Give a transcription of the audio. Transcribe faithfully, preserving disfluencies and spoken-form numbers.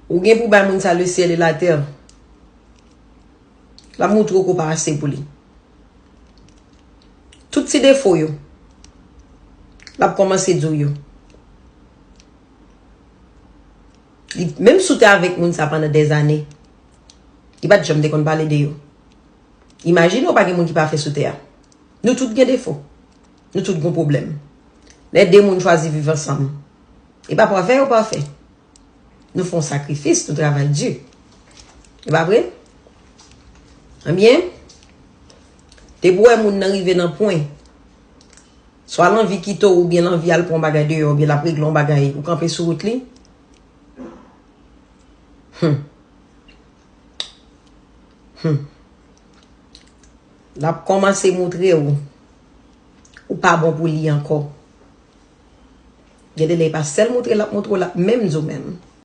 Ou gen pou bay moun sa le ciel et la terre. L ap moutre w ke w pa ase pou li. Tout ti defo yo, l ap kòmanse di w yo. Li, menm si w te avèk moun sa pandan dèzane, li pa t janm te konn pale de yo. Imajine w pa gen moun ki pafè sou tè a. Nou tout gen defo. Nou tout gen pwoblèm. Lè de moun chwazi viv ansanm, e pa pafè yo pafè. Nou fè yon sakrifis, nou travay di. E pa vre? Ebyen, depi w wè moun nan rive nan pwen, swa l anvi kite w oubyen l anvi al pran yon bagay deyò oubyen l ap regle yon bagay, ou kanpe sou wout li. Hmm. Hmm. L ap kòmanse moutre w ou pa bon pou li ankò. Gen de lè e pa sèl moutre l ap moutre w, l ap menm di w menm.